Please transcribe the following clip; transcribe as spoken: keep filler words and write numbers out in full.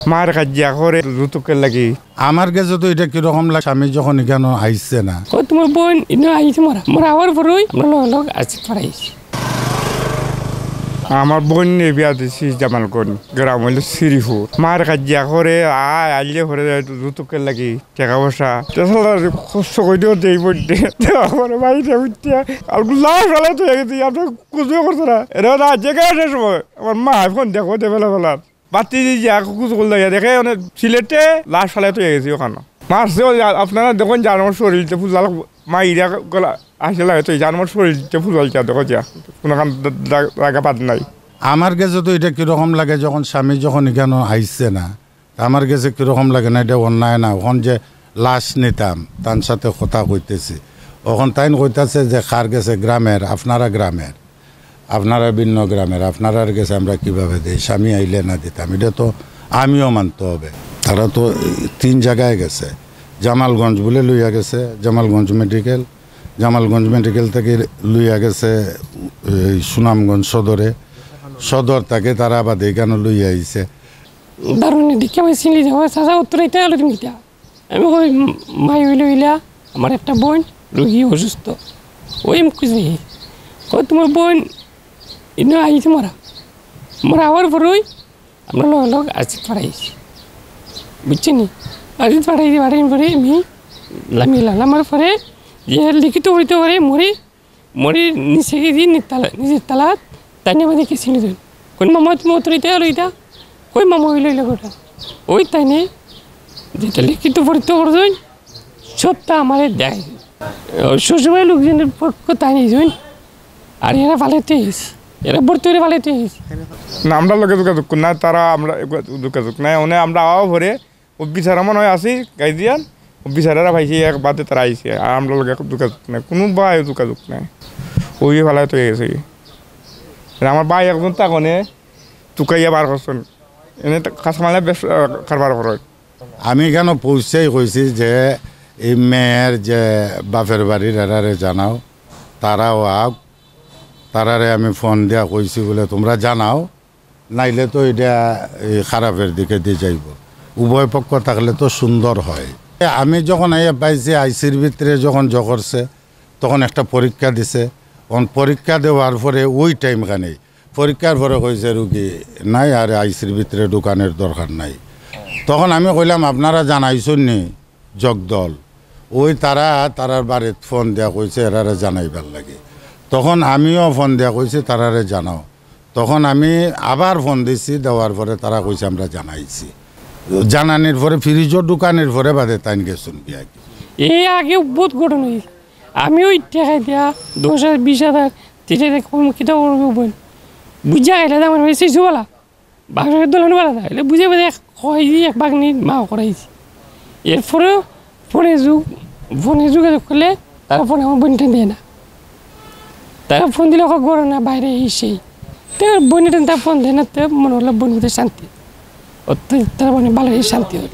মার কাজিয়া করে যৌতুকের লাগি। আমার গেছে তো ইটা কিরকম লাগে, স্বামী যখন ইখানো আইছে না। ও, তুমার বইন ইনো আইছে মরা, মরা আওয়ার পরেউ আমরা লগে লগে আইছি, ফারাইছি। আমার বইনরে বিয়া দিছি জামালগঞ্জ, গ্রাম অইলো শ্রীপুর। মার কাজিয়া করে, আয়, আইলে পরে যৌতুকের লাগি, টেকা পয়সা। তে শালা কষ্ট করিও দেই বইনরে। তে আমার ভাইরে উঠতে, আর লাশ ফালাই তো গেছি, আমরা কুছু করছে না। এরা না, যে কোনো সময় আমার মা ফোন দেখো, দে বেলা বেলা। বাতি যে যা কুকুর করলে দেখে, মানে, সিলেটে লাশ ফালাই তো গেছি ওখানে। মারছে ওই, আ-, আপনারা দেখুন, জানোর শরীরতে ফুলাল, মা ইরা গলা আসে লাগে তো, জানোর শরীরতে ফুলাল যা দেখো যা, কোনোখান দা-, দা-, জায়গা বাদ নাই। আমার গেছে তো ইটা কিরকম লাগে, যখন স্বামী যখন ইখানো আইছে না, তা আমার গেছে কিরকম লাগে না, ইটা অন্যায় না? অখন যে লাশ নিতাম, তার সাথে কথা কইতেছি, অখন তাইন কইতাছে যে, "কার গেছে?" "গ্রামের।" "আপনারা গ্রামের?" আপনারা ভিন্ন গ্রামের, আপনারার গেছে আমরা কিভাবে দেই? স্বামী আইলে না দিতাম, ইটা তো আমিও মানতে হবে। তারা তো তিন জায়গায় গেছে, জামালগঞ্জ বুলে লইয়া গেছে, জামালগঞ্জ মেডিকেল, জামালগঞ্জ মেডিকেল থাকি লইয়া গেছে এই সুনামগঞ্জ সদরে, সদর থাকি তারা আবার ইখানো লইয়া আইছে। দারুণ দেখে আমি চিনি যে, "হয় চাচা, উত্তর এটা আলো তুমি কিতা?" আমি কই, "মাই অইলো ইলা, আমার একটা বইন রুগী অসুস্থ, ওই আমি খুঁজে দেখি।" কই, "তুমার বইন ইনো আইছে মরা, মরা আওয়ার পরেউ আমরা লগে লগে আইছি, ফারাইছি।" বুঝছো নি? আইছি, ফারাইছি, ফারাইছি পরে আমি লামিলা, লামার পরে যে লিখিত অইতে পারে মরি, মরি নিচে গেছি, নিতালা, নিচের তালাত, তাইনে আমারে দেখি চিনি দেন। কই, "মামা, তুমি উত্তর এটা আলো এটা?" কই, "মামা, অইলো ইলা কথা।" ওই তাইনে যেটা লিখিত পড়তে করছেন, সবটা আমারে দেয়। শ্বশুরবাড়ির লোকজনের পক্ষ তাই নিয়েছেন, আর এরা ফালাইতে হয়েছে, এরা ভর্তি করে ফালাইতে হয়েছে। না, আমরা লগে যোগাযোগ নাই, তারা আমরা যোগাযোগ নাই। মানে আমরা আওয়া পরে ও বিচারা মনে হয় আছি গাইদিয়ান, ও বিচারারা পাইছি এক বাদে তারা আইছে, আর আমরা লগে যোগাযোগ নাই, কোনো ভাই যোগাযোগ নাই। ওই ফালাইতে হয়ে গেছে। আর আমার ভাই একজন তখনে তুকাইয়া বার করছেন, এনে কাঁচামালে বেশ, আহ, কারবার করে। আমি ইখানো পৌঁছেই কইছি যে এই মেয়ের যে বাপের বাড়ির এরারে জানাও, তারাও আউক। তারারে আমি ফোন দিয়া কইছি বুলে, "তোমরা জানাও, নাইলে তো ইটা এই খারাপের দিকে দি যাইবো। উভয় পক্ষ থাকলে তো সুন্দর হয়।" আমি যখন আইয়া পাইছি আইসির ভিতরে যখন জো করছে, তখন একটা পরীক্ষা দিছে। অখন পরীক্ষা দেওয়ার পরে ওই টাইমখানেই পরীক্ষার পরে কইছে, "রুগী নাই, আর আইসির ভিতরে ঢুকানোর দরকার নাই।" তখন আমি কইলাম, "আপনারা জানাইছইন নি জগদল?" ওই তারা, তারার বাড়িত ফোন দিয়া কইছে, "এরারে জানাইবার লাগি।" তখন আমিও ফোন দিয়া কইছি, "তারারে জানাও।" তখন আমি আবার ফোন দিছি, দেওয়ার পরে তারা কইছে, "আমরা জানাইছি।" জানানির পরে ফ্রিজও ঢুকানির পরে বাদে তাইন গেছইন গিয়া। এই আগে বহুত ঘটনা হইছে। আমি ওই টেকা দিয়া দশ হাজার, বিশ হাজার, ত্রিশ হাজার কম কিতা করবো বইন? বুঝা গেলে তো আমার হয়েছে ইস্যুওয়ালা। বাক্সের দোকান বাড়া যায়। বুঝে বুঝে এক কয় যে এক ভাগ্নির মা করাইছি। এরপরেও ফোনে যোগ-, ফোনে যোগাযোগ করলে তারা ফোনে আমার বইনটা দেয় না। তারা ফোন দিলে ওকে ঘরে না, বাইরে এই সেই। তো বইনটা তার ফোন দেয় না, তো মনে হলো বইন বোধহয় শান্তি। ও তো তার মানে ভালো এই শান্তি হলো।